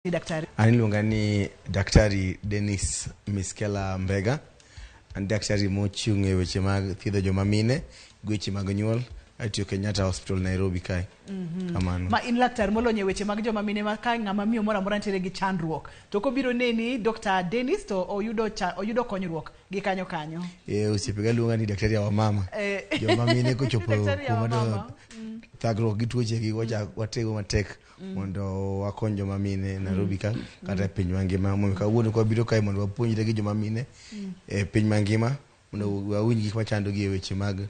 Daktari. An iluonga ni Daktari Dennis Miskela Mbega. An daktari mochung' e weche mag thiedho joma mine gi weche mag nyuol. Atiyo Kenyatta Hospital Nairobi kae. Kamano. Ma in laktar molony e weche mag joma mine ma ka ng'ama miyo moro amora nitiere gi chandruok to kobiro neni Dr. Dennis to oyudo cha, oyudo konyruok gi kanyo kanyo. E, osiepega luonga ni daktari ya wamama. Eh. Joma mine kochopo Daktari ya kuma do wamama. thagruok gi tuoche gi wachak watego matek mondo wakony joma mine Nairobi ka kata e piny mangima. Omiyo kawuono kwabiro kae mondo wapuonjre gi joma mine e piny mangima mondo wawinj gik machandogi e weche mag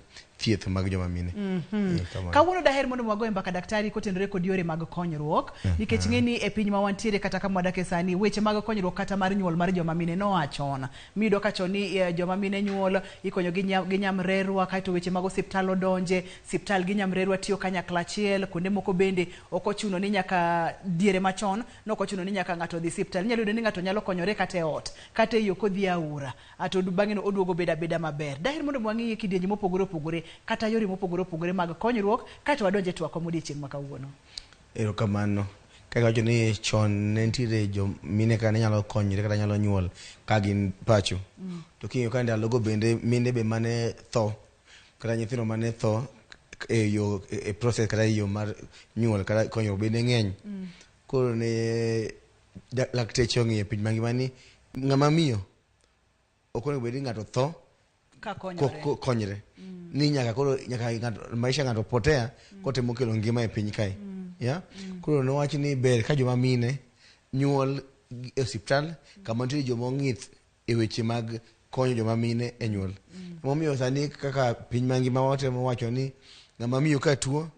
thieth mag joma mine. Eh, kamano. Kawuono daher mondo wagoye mbaka daktari kotenore kod yore mag konyruok nikech ng'e ni e piny ma wantiere kata kama wadake sani weche mag konyruok kata mar nyuol mar joma mine noa chon. Miyudo ka chon ni eh, joma mine nyuol ikonyo gi nya- gi nyamrerwa kaeto weche mag osiptal odonje siptal gi nyamrerwa tiyo kanyakla achiel kuonde moko bende ok ochuno ni nyaka diere machon nok ochuno ni nyaka ng'ato odhi siptal inyalo yudo ni ng'ato nyalo konyore kata e ot kata e yo kodhi e aora to bang'e no oduogo bedo abeda maber. Daher mondo wang'iye kidienje mopogore opogore kata yore mopogore opogore mag konyruok kaeto wadonje twakwa modiochieng' ma kawuono. Erokamano. Kaka iwacho ni chon ne nitiere jomine ka ne nyalo konyre kata nyalo nyuol ka gin pacho. To king'iyo ka ndalogo bende mine be mane tho kata nyithindo mane tho e yo e process kata e yo mar nyuol kata konyruok bende ng'eny. Koro ne lakteche ong'iyo e piny mangima ni ng'ama miyo ok onego bed ni ng'ato tho Ka konyore. Konyre. Ni nyaka koro nyaka ng'ato maisha ng'ato potea kotemo kelo ngima e piny kae. Yeah? Koro nowach ni ber ka joma mine nyuol e osiptal kama nitie joma ong'ith e weche mag konyo joma mine e nyuol. Emomiyo sani kaka piny mangima watemo wacho ni ng'ama miyo ka tuo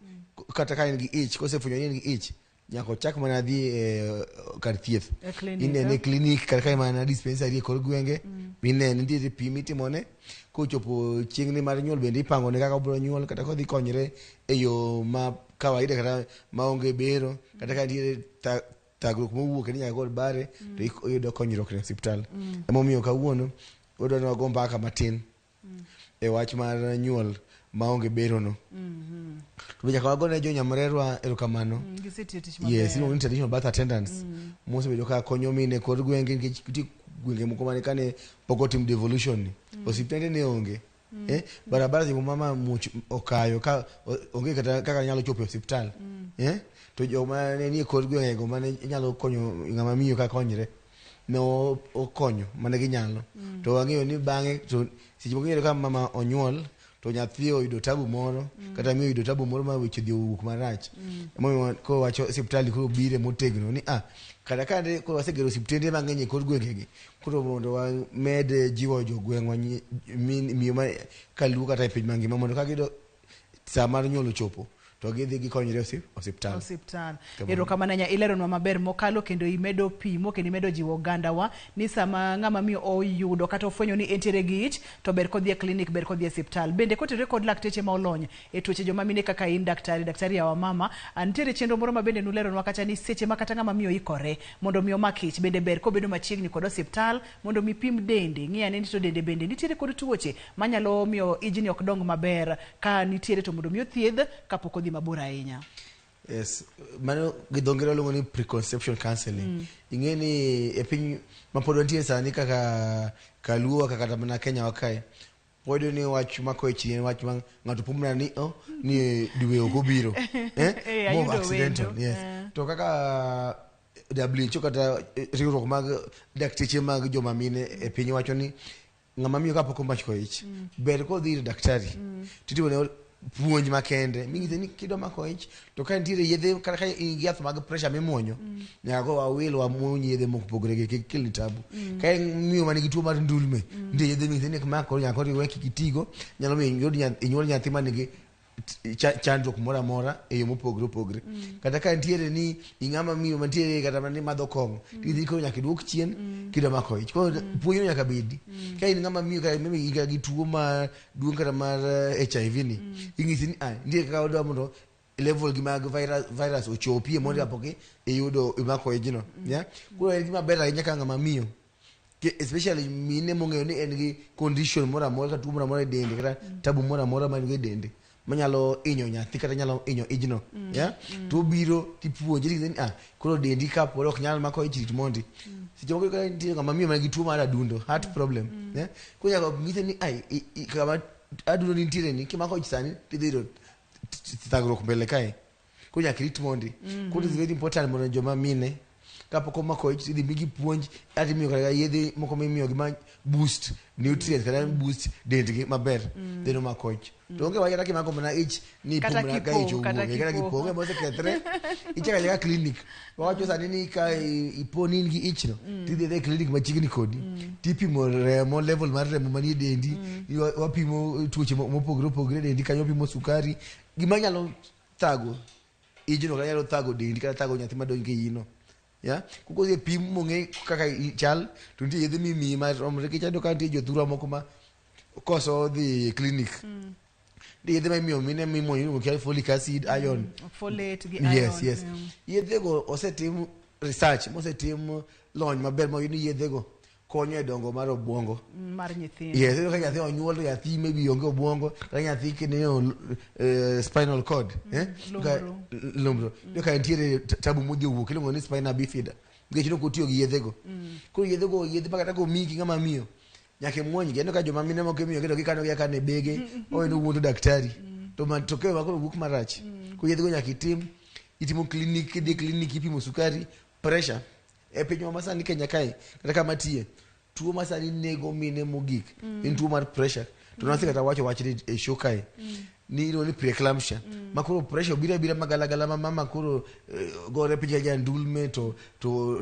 kata ka en gi ich kosefwenyo ni en gi ich nyaka ochak mana dhi e kar thieth. E clinic, Inene eh? clinic kata ka mana dispensary e kor gwenge minene nitiere pi mitimone kochopo chieng'ne mar nyuol bende ipangone kaka obiro nyuol kata kodhi konyre e yo ma kawaida kata maonge bero kata ka nitiere thagruok mowuok ni nyaka kod bare to oyudo konyruok e osiptal. Emomiyo kawuono wadwa ni wago mbaka matin e wach mar nyuol maonge berono. To be nyaka wagone jo nyamrerwa erokamano. Gisetiyo tich maber. Yes, iluongo ni traditional birth attendants. Mosebedo ka konyo mine kor gwenge nikech nitie gwenge moko mane kane pok otim devolution ni. Osiptende ne onge. Eh, barabara seche moko mama muoch okayo ka onge kata kaka nyalo chopo e osiptal. Eh, to joma ne nie kor gwengego mane nyalo konyo ng'ama miyo ka konyre ne okonyo mane ginyalo. To wang'eyo ni bang'e to seche moko iyudo ka mama onyuol to nyathi oyudo tabu moro kata miyo oyudo tabu moro ma weche odhi owuok marach. Emomiyo koro wacho osiptal koro bire motegno ni ah kata ka ne koro wasegero osiptende mang'eny e kor gwengegi koro mondo wamed jiwo jogweng'wa miyo ma kaluo kata e piny mangima mondo ka giyudo saa mar nyuol ochopo to gidhi gikonyre osiptal. Osiptal. Erokamano ahinya, ileronwa maber mokalo kendo imedo pimo kendo imedo jiwo ogandawa ni sama ng'ama miyo oyudo kata ofwenyo ni entiere gi ich to ber kodhi e klinik, ber kodhi e osiptal. Bende kotenore kod lakteche ma olony e tuoche joma mine kaka in daktari, daktari yawa mama, nitiere chenro moro ma bende nuleronwa kacha ni seche ma kata ng'ama miyo ikore mondo mi omak ich bende ber kobedo machiegni kod osiptal mondo mi pim dende, ng'i ane ni to dende bende nitiere kod tuoche manyalo miyo ijni ok dong maber ka nitiere to mondo mi othiedh kapok odhi mabor ahinya. Yes, mano gi dho ngere waluongo ni preconception counseling. Ing'e ni e piny ma pod wantie sani kaka kaluo kaka kata mana Kenya wa kae wayudo ni wach mako ich en wach ma ng'ato pimo mana ni oh, ni dwe ok obiro. Eh? Eh, More of ayudo accidental, wendo. yes. Eh. To kaka WHO kata riwruok mag dakteche mag joma mine e piny wacho ni ng'ama miyo kapok omako ich ber kodhi ir daktari titimo ne puonj makende ming'ise ni kidwa mako ich to ka nitiere yedhe kata ka in gi yath mag pressure mimuonyo nyaka go wawil wamuony yedhe mopogore gi kik kelni tabu. Ka in miyo man gi tuo mar ndulme nitie yedhe ming'ise ni ma koro nyaka koro iwe kik itigo nyalo miyo inyuol nyathi manigi chandruok moro amora e yo mopogore opogore. Kata ka nitiere ni ing'ama miyo mantiere kata mana ni madho kong'o tidhi koro nyaka iduok chien kidwa mako ich. Koro puonjno nyaka bedi. Ka in ng'ama miyo kata maybe in gi tuo maduong' kata mar HIV ni ing'isi ni ah nitie kaka wadwa mondo level gi mag virus ochopie mondo kapok iyudo imako ijno. Yeah? Koro en gima ber ahinya ka ng'ama miyo especially mine mong'eyo ni en gi condition moro amora kata tuo moro amora e dende kata tabu moro amora ma en go e dende manyalo hinyo nyathi kata nyalo hinyo ijno. Yeah? To obiro tipuonje tinyise ni ah, koro dendi kapore ok nyal mako ich rit mondi. Seche moko kata nitie ng'ama miyo man gi tuo mar adundo, heart problem. Yeah? Koro nyaka nyise ni ai, kama adundo nitiere ni kimako ich sani tidhi yudo thagruok mbele kae. Koro nyaka irit mondi. Koro it's very important mondo joma mine kapok omako ich idhi migi puonj ati imiyo kata yedhe moko mimiyogi ma boost nutrients kata boost dendgi maber then omako ich. To onge wach kata kimako mana ich ni Kata ipo mana ka ich kipo, kata owuok kata kipo. kipo onge mosekethre ichako achaka clinic wawacho sani ni ka ipo ni in gi ich no tidhi adhiya e clinic machiegni kodi tipimo remo level mar remo manie dendi wapimo tuoche mopogore opogore e dendi kanyo wapimo sukari gima nyalo thago ijno kata nyalo thago dendi kata thago nyathi madonjo e iyino ya koko pim mong'e kaka chal to nitie yedhe mimiyi maromre nikech aneno ka nitie jothurwa moko ma koso dhi e clinic nitie yedhe ma imiyo mine mimuonyo iluongo kia folic acid iron Folate gi yes iron. Yes. Yedhego osetim research mosetim lony maber moyud ni yedhego konyo e dongo mar obwongo mar nyithindo. Yes, iyudo ka nyathi onyuol to nyathi maybe onge obwongo kata nyathi kineno spinal cord eh? Lumbru. Lumbru. Iyudo ka nitiere tabu modhi owuok iluongo ni spina bifida nikech nok otiyo gi yedhego. Koro yedhego yedhe ma kata komiyi gi ng'ama miyo nyaka imuonygi. Aneno ka joma mine moko imiyogi to gikanogi akana e bege owe ni owuondo daktari to matokeo ma koro wuok marach. Koro yedhego nyaka itim itimo clinic idhi clinic ipimo sukari pressure e pinywa masani Kenya kae kata kama tiye tuo masani nego mine mogik en tuo mar pressure to nase kata wacho wachni e show kae ni iluongo ni preeclampsia ma koro pressure obiro abira magalagala ma mama koro gore piny ka jandulme to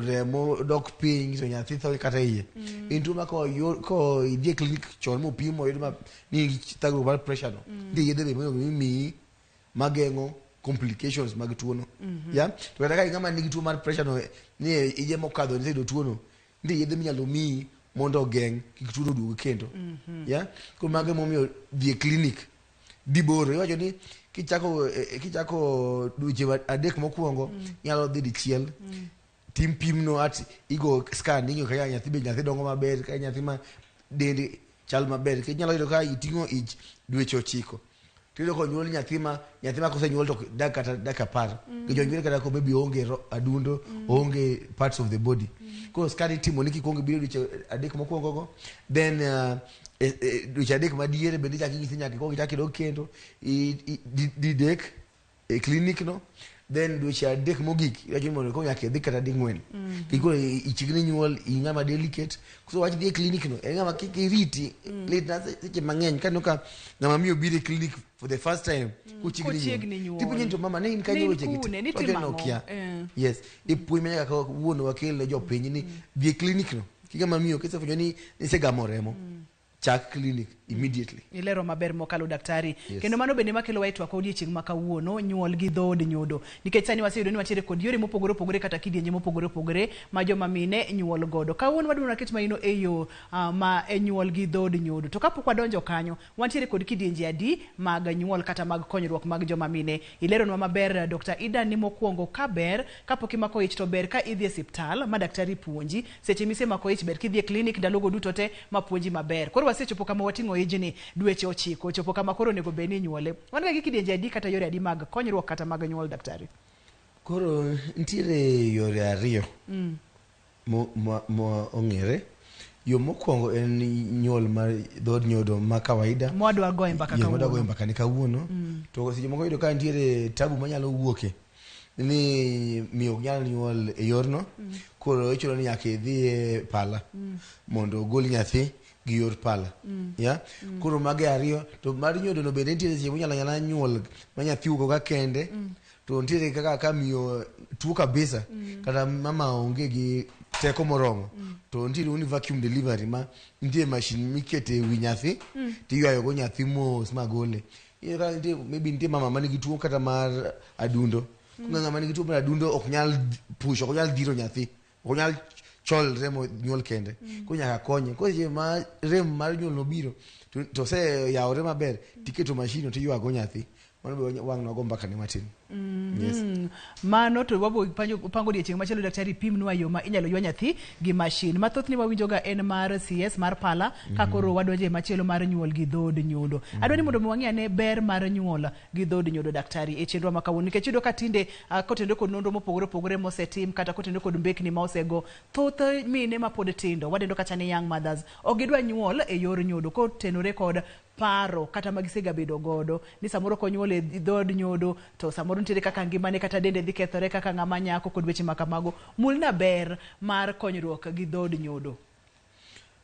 remo dok piny to nyathi tho kata iye en tuo ma ko idhi e clinic chon mopim moyud ma ni in gi thagruok mar pressure no nitie yedhe be monego imiyi mageng'o complications mag tuono ya to kata ka ng'ama nigi tuo mar pressure no ni e ije mokadho niseyudo tuono nitie yedhe minyalo miyi mondo ogeng' kik tuono oduog kendo ya koro mago emomiyo dhi e clinic diboro iwacho ni kichako dweche 3 mokwongo inyalo dhi dichiel tim pimno at igo scan ing'iyo kaka nyathi be nyathi dongo maber ka nyathi ma dende chal maber nikech inyalo yudo ka iting'o ich dweche 9 tiyudo ka onyuol nyathi ma kosenyuol to dak kata dakika 10 nikech onyuol kata ko maybe oonge adundo oonge parts of the body koro scan itimo ni kikwongo ibiro dweche 3 mokwongo go then dweche 3 madiere bende ichako inyisi nyaka ikwong ichak idog kendo didek e clinic no then dweche 3 mogik iwacho ni mondo koro nyaka idhi kata ding'wen kik koro ichiegni nyuol in ng'ama delicate so wach dhi e clinic no en ng'ama kik iriti lit na seche mang'eny kaneno ka ng'ama miyo biro e clinic for the first time kochiegni Kochiegni nyuol nyuol. tipenje ni to mama ne in kanyo Ne in weche gi kune, nitimo Wacho ni ang'o? okia. Eh. Yes e puonj ma nyaka ka wuon wakel ne jopiny ni dhi e clinic no ki ng'ama miyo kisefwenyo ni isegamo remo chak clinic immediately. Ilero maber mokalo daktari. Yes. Kendo mano bende makelo wa e twak odiechieng' ma kawuono nyuol gi dhood nyodo. Nikech sani waseyudo ni wantiere kod yore mopogore opogore kata kidienje mopogore opogore ma joma mine nyuol godo. Kawuono wadwaro waket maino e yo ma e nyuol gi dhood nyodo. To kapok wadonjo kanyo, wantiere kod kidienje adi mag nyuol kata mag konyruok mag joma mine. Ileronwa maber Dr. Ida ni mokwongo ka ber kapok imako ich to ber ka idhi e siptal ma daktari puonji. Seche misemako ich ber kidhi e klinik ndalogo duto te ma puonji maber. Koro wasechopo kama wating'o ijni dweche 9, ochopo kama koro onego bed ni inyuole. Wan ga gi kidienje adi kata yore adi mag konyruok kata mag nyuol daktari? Koro nitiere yore 2 mo ong'ere. Yo mokwongo en nyuol mar dhood nyodo ma kawaida. Mwadwa goye mbaka Yes, mwadwa goye kawuono. mbaka ni kawuono. To seche moko iyudo ka nitiere tabu manyalo wuoke ni miyo ok nyal nyuol e yorno koro ichuno ni nyaka idhi e pala mondo ogol nyathi gi yor pala ya koro magi 2 to mar nyodo no bende nitiere seche monyalo anyala nyuol ma nyathi wuok ka kende to nitiere kaka ka miyo tuo kabisa kata mama onge gi teko moromo to nitiere ni vacuum delivery ma nitie machine mikete e wi nyathi tiywayo go nyathi mos magole. Iyudo ka nitie maybe nitie mama manigi tuo kata mar adundo ng'ama nigi tuo mar adundo ok nyal push ok nyal dhiro nyathi ok nyal cholre mo nyuol kende koro nyaka konye koro seche ma rem mar nyuol no biro to oseyawore maber tiketo machine no tiywago nyathi mano be wang' nogo mbaka ne matin. Yes. Mano to wabo pango odiechieng' machielo daktari pimnwa yo ma inyalo ywa nyathi gi mashin. Ma thothne wawinjoga en mar CS mar pala ka koro wadonjo e machielo mar nyuol gi dhod nyodo. Adwa ni mondo mi wang'i ane ber mar nyuol gi dhod nyodo daktari e chenro ma kawuono nikech iyudo ka tinde kotenore kod nonro mopogore opogore mosetim kata kotenore kod mbekni ma osego thoth mine mapod tindo wadendo kata ni young mothers ok gidwa nyuol e yor nyodo kotenore kod paro kata ma gisegabedo godo ni samoro konyuol e dhood nyodo to samoro nitiere kaka ngimane kata dende dhi kethore kaka ng'ama nyako kod weche ma kamago. Mulna ber mar konyruok gi dhood nyodo.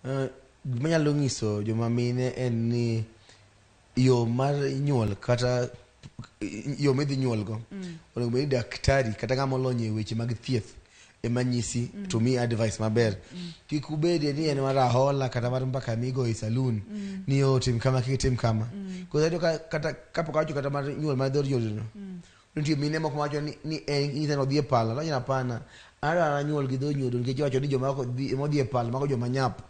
Gima anyalo nyiso joma mine en ni yo mar nyuol kata yo midhi nyuol go onego bed ni daktari kata ng'ama olony e weche mag thieth ema nyisi to miyi advice maber. Kik ubede ni en mar ahola kata mar mbaka migo e saloon ni o tim kama kik itim kama. Koso iyudo ka kata kapok awacho kata mar nyuol mar dhood nyodo no, nitie mine moko mawacho ni en nyisa ni odhi e pala, to awacho ni hapana, an adwaro nyuol gi dho nyodo nikech iwacho ni joma ok dhi modhi e pala mago joma nyap.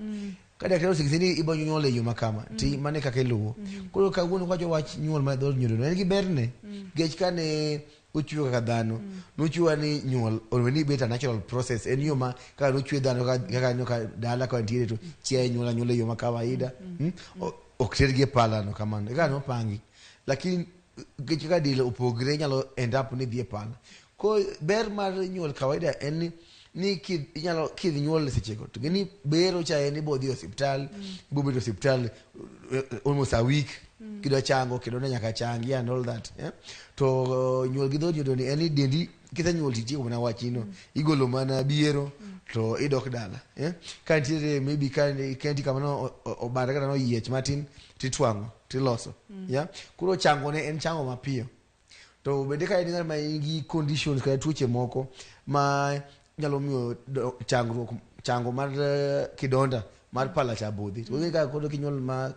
Ka daktari oseng'isi ni ibo nyuol e yo ma kama, ti mano e kaka iluwo. Koro kawuono kwawacho wach nyuol mar dhood nyodo no, en gi berne. Nikech kane ochwe kaka dhano, nochwewa ni nyuol onego ni bet a natural process. En yo ma kaka nochwe dhano kaka aneno ka dala ka wantiere to chiaye nyuol anyuola e yo ma kawaida. Ok tergi e pala no kamano. E kaka nopangi. Lakini nikech kaka del opogre inyalo end up ni idhi e pala. Koro ber mar nyuol kawaida en ni inyalo kidhi nyuol sechego to gini bero cha en ibo dhi e osiptal, ibo bedo e osiptal almost a week kidwa chango kidonda nyaka changi and all that. To nyuol gi dhood nyodo ni en ni dendi kisenyuol titieko mana wachino, igolo mana biero to idok dala. Ka nitiere maybe ka nitie kama no obare kata noyiech matin titwang'o tiloso. Yeah? Koro chango ne en chango mapiyo. To bende ka in ng'at ma nigi conditions kata tuoche moko ma nyalo miyo changruok chango mar kidonda mar pala cha budhi. To onge kaka koro kinyuol ma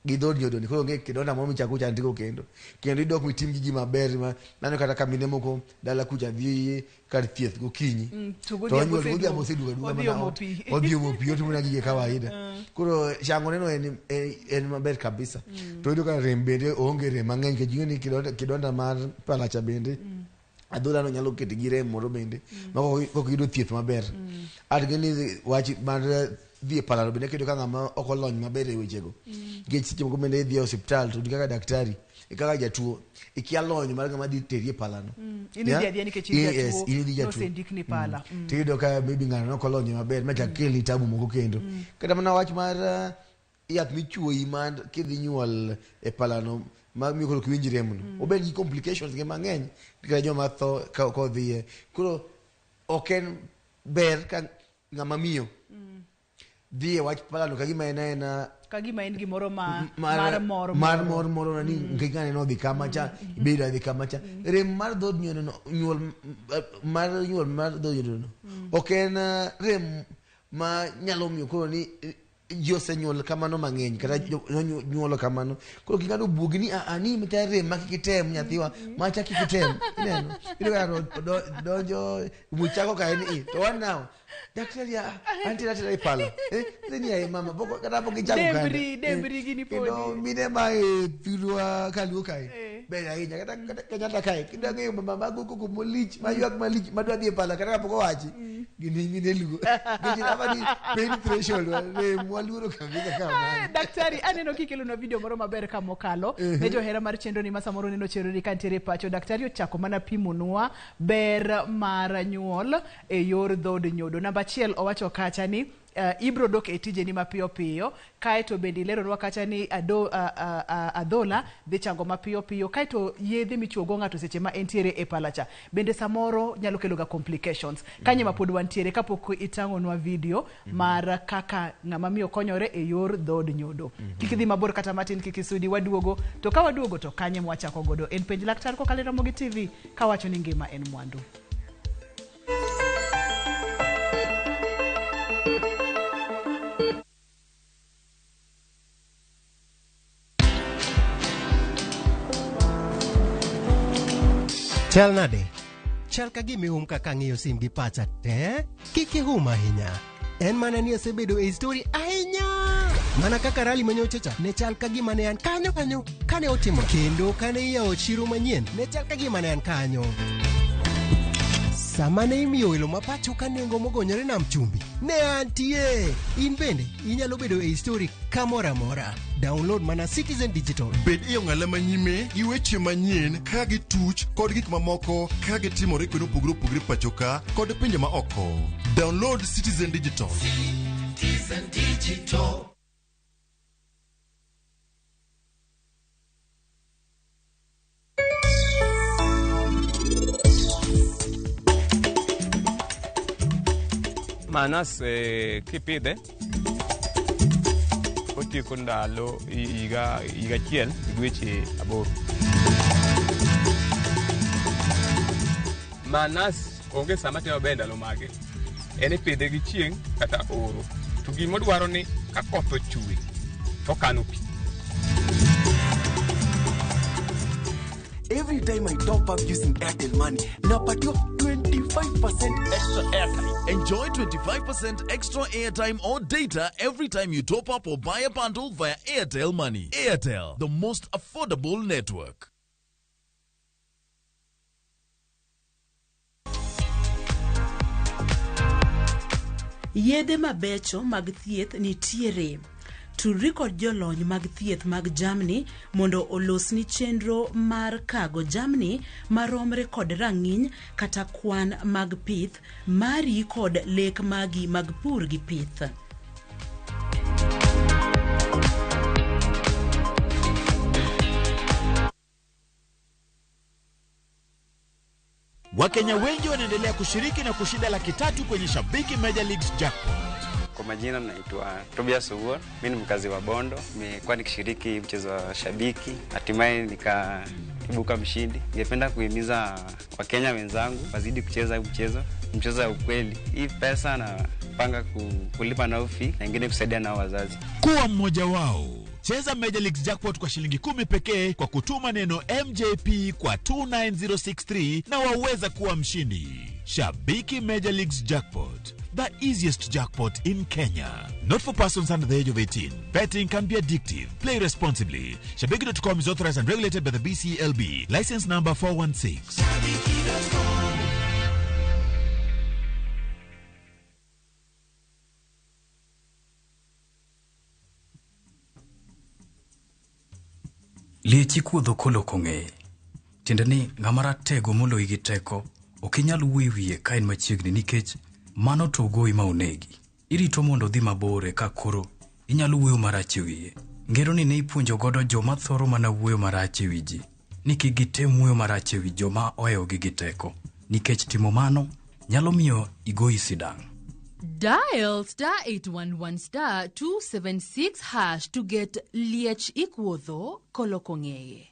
gi dhood nyodo ni koro onge kidonda moro michako chandrigo kendo. Kendo idok mitim gigi maber ma nano kata ka mine moko dala kucha dhi kar thieth gokinyi. To To godhiambo onyuol godhiambo oseduogo aduoga odhi mana omo ot. pi. Odhi omo pi otimo mana gige kawaida. Koro chango neno en maber kabisa. To iyudo ka rem bende oonge rem mang'eny nikech ing'e ni kidonda mar pala cha bende adhola no nyalo keto gi rem moro bende ma kok yudo thieth maber. At gini wach mar dhi e palano bende kiyudo ka ng'ama ok olony maber e wechego. Nikech seche moko bende idhi e osiptal to kaka daktari, kaka jatuo, ikia lony mar ng'ama dhi teri e palano. In idhi adhiya nikech in Yes, jatuo, in idhi jatuo. nosendikni pala. Tiyudo ka maybe ng'ano nok olony maber ma chak kelni tabu moko kendo. Kata mana wach mar yath michuoyi mar kidhi nyuol e palano ma miyo koro ok iwinj remno. Obed gi complications ge mang'eny kata joma tho ka kodhiye. Koro ok en ber ka ng'ama miyo dhi e wach palano ka gima en aena Ka gima en gimoro ma mar mor mar moro. mor moro ni nikech ng'ane nodhi kama cha ibedo adhi kama cha. Rem mar dhood nyodo no nyuol mar nyuol mar dhood nyodo no ok en rem ma nyalo miyo koro ni ji osenyuol kamano mang'eny kata nyuolo kamano. Koro kik ng'ato buogi ni a ni mita rem ma kik item nyathiwa macha kik item. Ineno? Iyudo ka ng'ato donjo muchako ka en i to wan now daktari a antiere atera e pala. Ni ai mama pok kata pok ichako kanda. Dembri, dembri gini Kendo podi. mine ma e thurwa kaluo kae ber ahinya kata Kenyatta kae kidwa ng'eyo mama mago koko malich maywak malich madwa dhi e pala kata kapok owachi gini mine luo nikech apa ni pain threshold rem waluoro kabisa ka mano. Daktari, aneno kikelonwa video moro maber ka mokalo ne johera mar chenro ni ma samoro neno chenro ni kantiere e pacho. Daktari ochako mana pimonwa ber mar nyuol e yor dhood nyodo. Namba achiel owacho kacha ni ibro dok e tijeni mapiyo piyo, kaeto bende ileronwa kacha ni adhola dhi chango mapiyo piyo, kaeto yedhe michuogo ng'ato seche ma entiere e pala cha bende samoro nyalo kelo ga complications. Kanye ma pod wantiere kapok itang'onwa video mar kaka ng'ama miyo konyore e yor dhood nyodo. Kik idhi mabor kata matin, kik isudi, waduogo. To ka waduogo to kanye mwachako godo en penj laktar kokalo e Ramogi TV kawacho ni ngima en mwandu. Chal nade? Chal ka gima ihum kaka ang'iyo sim gi pacha te. Kik ihum ahinya. En mana ni asebedo e story ahinya. Mana kaka rali manyocha cha ne chal ka gima ne an kanyo kanyo kane otimore. Kendo kane iyawo chiro manyien ne chal ka gima ne an kanyo. Sama ne imiyo welo ma pacho ka nengo mogonyore nam chumbi, ne antie. In bende inyalo bedo e histori kamoro amora. Download mana Citizen Digital. Bed e ong'ala manyime gi weche manyien ka gituch kod gik mamoko ka gitimore kuonde mopogore opogore pacho ka kod pinje ma oko. Download Citizen Digital. Citizen Digital. Manas kipidhe otieko ndalo higa higa achiel gi dweche aboro. Manas onge sama timo maber ndalo mage. En ipidhe gi chieng' kata oro. To gima odwaro ni ka koth ochwe to okano pi. Every time I top up using Airtel Money, napatiwa 25% extra airtime. Enjoy 25% extra airtime or data every time you top up or buy a bundle via Airtel Money. Airtel, the most affordable network. Yedhe mabecho mag thieth nitiere. Tudri kod jolony mag thieth mag jamni mondo olosni chenro mar kago jamni maromre kod rang'iny kata kwan mag pith mari kod lek magi mag pur gi pith. Wakenya wengi wanaendelea kushiriki na kushinda 300,000 kwenye Shabiki Major Leagues Jackpot. Kwa majina naitwa Tobias Owuor, mimi ni mkazi wa Bondo. Nimekuwa nikishiriki mchezo wa Shabiki, hatimaye nikaibuka mshindi. Ningependa kuhimiza Wakenya wenzangu wazidi kucheza huu mchezo, mchezo wa ukweli. Hii pesa napanga kulipa nao fee na ingine kusaidia nao wazazi. Kuwa mmoja wao. Cheza Major Leagues Jackpot kwa shilingi 10 pekee kwa kutuma neno MJP kwa 29063 na waweza kuwa mshindi. Shabiki Major Leagues Jackpot, the easiest jackpot in Kenya. Not for persons under the age of 18. Betting can be addictive. Play responsibly. Shabiki.com is authorized and regulated by the BCLB. License number 416. Liech ikuodho koloko ng'eye. Tiende ni ng'ama ratego moloyi gi teko ok inyal wuoyo wiye ka en machiegni nikech mano to ogoyi ma onegi. Irito mondo odhi mabor eka koro inyalo wuoyo marach e wiye. Ngero ni ne ipuonjo godo joma thoro mana wuoyo marach e wi ji ni kik gitem wuoyo marach e wi joma ohewogi gi teko nikech timo mano nyalo miyo igoyi sidang'. Dial star 811 star 276 hash to get Liech Ikuodho koloko ng'eye.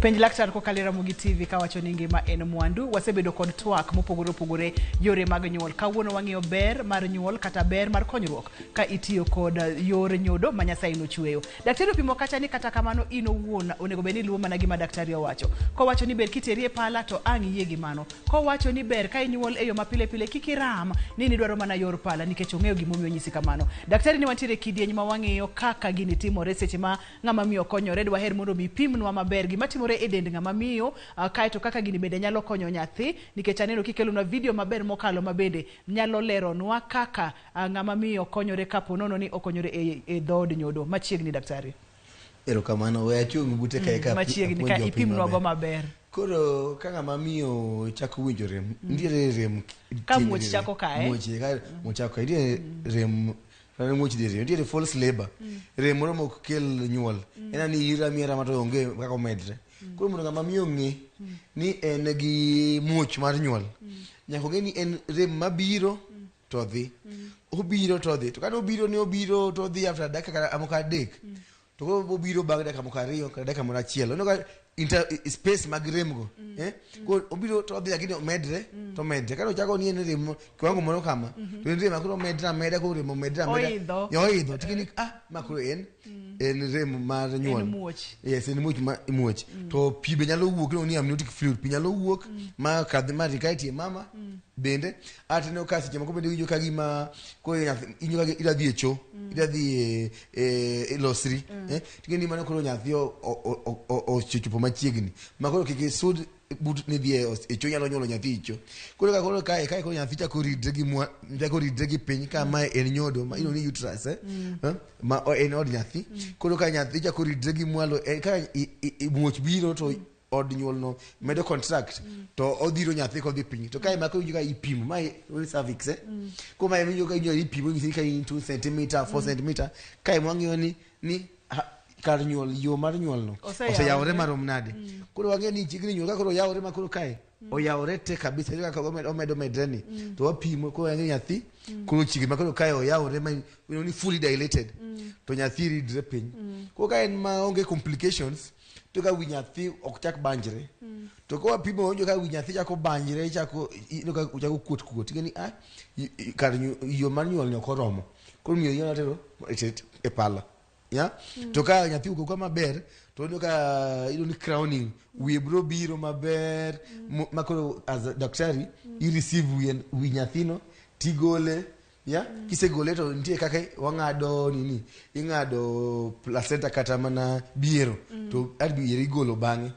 Penj laktar kokalo e Ramogi TV kawacho ni ngima en mwandu. Wasebedo kod twak mopogore opogore yore mag nyuol. Kawuono wang'iyo ber mar nyuol kata ber mar konyruok ka itiyo kod yor nyodo ma Nyasaye nochweyo. Daktari opimo kacha ni kata kamano in owuon onego bed ni iluwo mana gima daktari owacho. Kowacho ni ber kiteri e pala to ang' iyie gi mano. Kowacho ni ber ka inyuol e yo mapile pile kik iram ni nidwaro mana yor pala nikech ong'eyo gimomiyo onyisi kamano. Daktari ni wantiere e kidieny ma wang'iyo kaka gini timore seche ma ng'ama miyo konyore. Dwaher mondo mi ipimnwa maber gima timore e dend ng'ama miyo, kaeto kaka gini bende nyalo konyo nyathi, nikech aneno kikelonwa video maber mokalo ma bende nyalo leronwa kaka ng'ama miyo konyore kapo nono ni okonyore e dhood nyodo. Machiegni daktari. Erokamano, we achung' bute kae ka Machiegni apuonj ka jopiny ipimnwago maber. maber. Koro ka ng'ama miyo chako winjo rem, nitiere rem Ka tiend muoch rem. chako kae. Muoch, ka muoch chako kae, nitiere rem, kata muoch dhi rem, nitiere false labor. Rem moro mok kel nyuol. En ni ira miera ma to onge kaka omedre. Koro mondo ng'ama miyo ong'e ni en gi muoch mar nyuol, nyaka ong'e ni en rem mabiro to dhi. Obiro to dhi. To kata obiro ni obiro to odhi after dakika moko adek. To koro obiro bang' dakika moko ariyo kata dakika moro achiel. Oneno ka inter space mag remgo, eh? Koro obiro to odhi, lakini omedre to omedre. Kata ochako ni en rem kiwango moro kama, to en rem ma koro omedre ameda, koro rem omedre ameda. Oidho. Ya, oidho tikini ah, ma koro en rem mar nyuol. En muoch. Yes, en muoch, ma muoch. To pi be nyalo wuok, iluongo ni amniotic fluid. Pi nyalo wuok ma kadh ma ring kae tie mama bende. Atineno ka seche moko bende iwinjo ka gima koro nyathi iwinjo ka idwa dhi e cho, idwa dhi e losri, eh, ting'e ni mano koro nyathi osechopo machiegni ma koro kik isud but ni dhi e cho, nyalo nyuolo nyathi e cho. Koro ka koro kae koro nyathi chako ridre gi mwa, chako ridre gi piny ka mae en nyodo ma iluongo ni uterus, eh? Eh? Ma en od nyathi. Koro ka nyathi chako ridre gi mwalo, eh, ka muoch biro to od nyuol no medo contract to odhiro nyathi kodhi piny. To kae ma koro iwinjo ka ipimo, mae iluongo ni cervix, eh? Koro mae iwinjo ka iwinjo ipimo, inyisi ni ka in 2 centimeter, 4 centimeter. Kae mwang'iyo ni kar nyuol, yo mar nyuol no oseyawore. Oseyawore marom nade. Koro wang'eyo ni chiegni nyuol ka koro oyawore, ma koro kae oyawore te kabisa. Iyudo kaka omedo medre ni to wapimo, koro wang'eyo nyathi koro chiegni ma koro kae oyawore ma iluongo ni fully dilated, to nyathi ridre piny. Koro ka en maonge complications, to ka wi nyathi ok chak banjre. To ka wapimo, wawinjo ka wi nyathi chako banjre, chako iyudo ka chako kuot kuot, ing'e ni ah, kar yo mar nyuol ni ok oromo, koro miyo inyalo tero e pala ya. To ka nyathi wuok ka maber, to iyudo ka iyudo ni crowning, wiye biro biro maber, ma koro as a daktari i receive wiye, wi nyathino tigole ya. Kisegole to nitie kaka wang'ado nini, ing'ado placenta kata mana biero, to at biero igolo bang'e.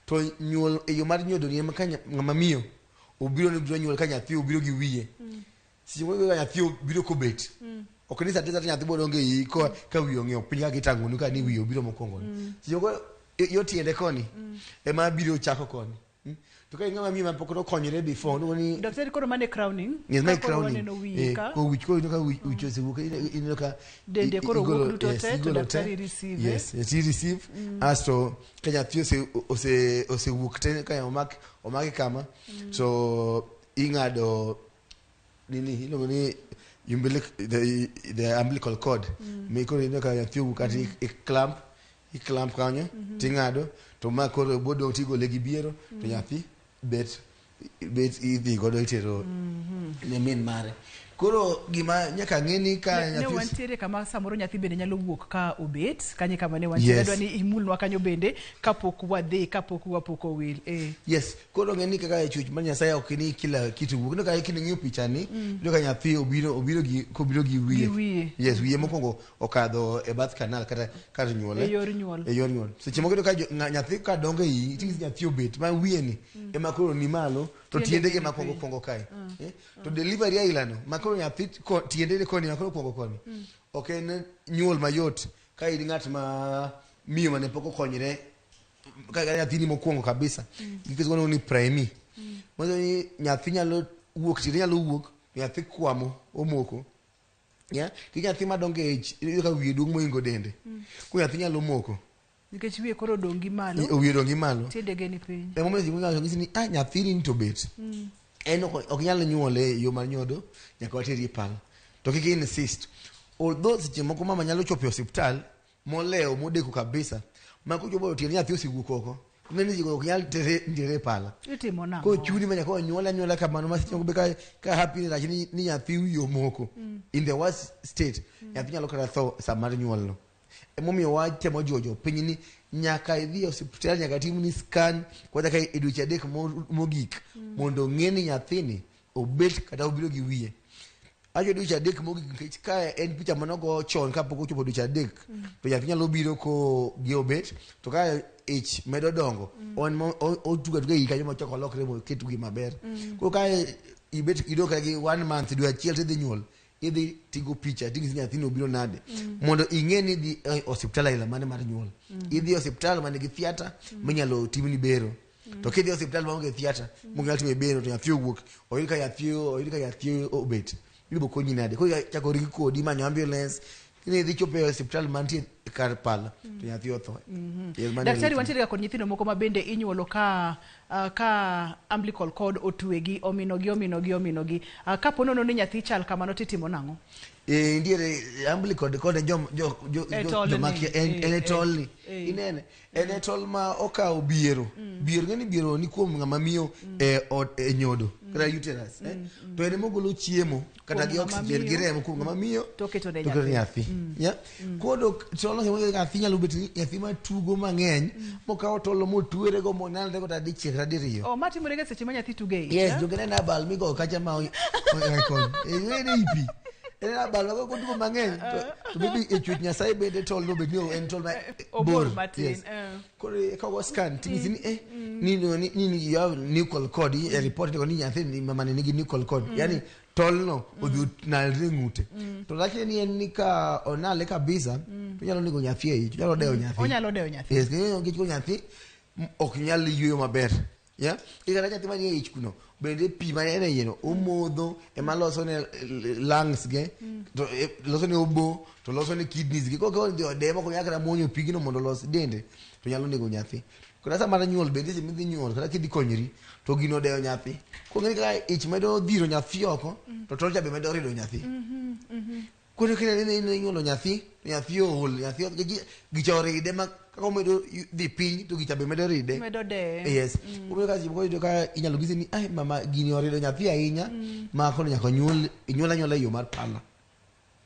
To nyuol e yo mar nyodo ni ema ka ng'ama miyo obiro ni biro nyuol ka nyathi obiro gi wiye, seche moko ka nyathi obiro kobet, ok ni sate sate nyathi biro dongo ei ko ka wiye ong'iyo piny kaka itang'onu ka ni wiye obiro mokwongo ni. Seche moko yo tiende koni ema biro chako koni. To ka in ng'ama miyo ma pok nokonyore before, iluongo ni Daktari, koro mane crowning? Yes, mae Ka koro crowning. waneno wiye Eh, ka. ko wich koro ineno ka wich osewuok, ineno ka Dende koro wuok duto yes, te, to igolo te. daktari receive. Yes, i receive. Asto ka nyathi osewuok te, ka omake kama, so ing'ado nini iluongo ni the umbilical cord. Mi koro ineno ka nyathi owuok kata i clamp kanyo, ting'ado, to ma koro bodong' tigole gi biero, to nyathi bet idhi godo itero ne min mare. Koro gima nyaka ng'e ni ka Ne nyathi wantiere kama samoro nyathi bende nyalo wuok ka obet kanye kama ne wantiere. Yes. Adwa ni imulnwa kanyo bende kapok wadhi, kapok wapok owil, eh. Yes, koro ng'e ni kaka chwech mar Nyasaye ok ni kila kitu wuok. Ineno ka kining'iyo picha ni, iyudo ka nyathi obiro gi kobiro gi wiye. Gi wiye. Yes, wiye mokwongo okadho e birth canal kata kar nyuol. E yor nyuol. E yor nyuol. Seche moko iyudo ka nyathi ka dongo e iyi, ting'isi nyathi obet ma wiye ni ema koro ni malo, to tiende tiende ge ni ma kwongo piny. kwongo kae. Eh? To delivery aila no, ma koro nyathi tiende ni koni, ma koro kwongo koni. Ok en nyuol mayot ka in ng'at ma miyo mane pok okonyre ka nyathini mokwongo kabisa, nikech waluongo ni primi. Manyiso ni nyathi nyalo wuok, tiende nyalo wuok, nyathi kwamo omoko ya ki nyathi madongo e ich, iyudo ka wiye duong' mohingo dende, koro nyathi nyalo moko. Nikech wiye koro odong' gi malo. Wiye odong' gi malo. Tiendege ni piny. Emomiyo seche moko ng'ato nyisi ni ah, nyathini ni to bet en ok nyal nyuole e yo mar nyodo, nyaka wateri e pala. To kik insist, although seche moko mama nyalo chopo e osiptal molewo modeko kabisa, ma kochopo to tiend nyathi osewuok oko, ng'eni ji ok nyal tere e pala. Itimo nang'o? Koro chuni ma nyaka onyuole anyuola kamano, ma seche moko be ka happy rach ni nyathi wiye omoko, in the worst state nyathi nyalo kata tho sa mar nyuol no. Emomiyo watemo jiwo jopiny ni nyaka idhi e osiptal, nyaka timni scan kwanza ka e dweche 3 mogik, mondo ong'e ni nyathini obet kata obiro gi wiye. Acho dweche 3 mogik nikech ka en picha manogo chon kapok ochopo dweche 3, to nyathi nyalo biro ko gi obet, to ka ich medo dongo, on otugo atuga ei kanyo mochako olokre moket wiye maber. Koro ka ibet idong' kata gi one month, dwe achiel, tidhi nyuol, idhi tigo picha ting'isi nyathini obiro nade, mondo ing'e ni idhi e osiptal aila mane mar nyuol. Idhi e osiptal manigi theatre minyalo timni bero. To kidhi e osiptal maonge theatre mok nyal time bero, to nyathi owuok, oyud ka nyathi obet, ibiro konyi nade? Koro chako ring kodi manyo ambulance kini idhi chopo e osiptal mantie. kar pala to nyathi otho. Yes, mano e Daktari, lit. Wantiere ga kod nyithindo moko ma bende inyuolo ka umbilical cord otwegi, ominogi, ominogi, ominogi. Kapo nono ni nyathi chal kamano, titimo nang'o? Eh, nitiere umbilical cord jo jo jo E jo- tolni, joma kia en e tolni. Inene en e tol ma okawo biero. Biero, ng'eni biero ni kuom ng'ama miyo e od e nyodo kata uterus, eh? To en emogolo chiemo kata Kuom gi ng'ama oxygen gi miyo. remo kuom ng'ama miyo To oketo ne to oketo ne nyathi. nyathi. Yeah? Koro tolno kendo nyathi nyalo bet ni nyathi matugo mang'eny mokawo tolo motwere go monalre go kata dichiel kata diriyo. Oh, ma timore ga seche ma nyathi tugo e ich, Yes, eh? jogi neno abal migoyo kacha ma oikon. En ei pi. En abal mago kotugo mang'eny. To maybe e chwech Nyasaye bende tol no bed ni en tol ma Obor bor. matin. Yes. Koro ka ogo scan ting'isi ni ni you have nuchal cord e report ni nyathi ni mama ni nigi nuchal cord. Yani tolno odhi onalre ng'ute. To rachne ni en ni ka onale kabisa to nyalo nego nyathi e ich, onyalo dewo nyathi. Onyalo dewo nyathi. Yes, nikech koro nyathi ok nyal yueyo maber. Yeah? Kata nyathi manie ich kuno bende pi ma en e iye no omodho ema loso ne lungs ge to loso ne obo to loso ne kidneys ge. Koro dhi ode mok onyal kata muonyo pigno mondo olos dende to nyalo nego nyathi. Kata sama mar nyuol bende seche midhi nyuol kata kidhi konyri to gino odeyo nyathi. Koro ng'eni kaka ich medo dhiro nyathi oko to tol cha be medo rido nyathi. Koro kineno ni inyuolo nyathi, to nyathi ool, nyathi gicha oride ma kaka omedo dhi piny to gicha be medo ride. Medo deye. Yes. Omiyo ka seche moko iyudo ka inyalo nyisi ni ai mama gini orido nyathi ahinya ma koro nyaka nyuol nyuol anyuola e yo mar pala.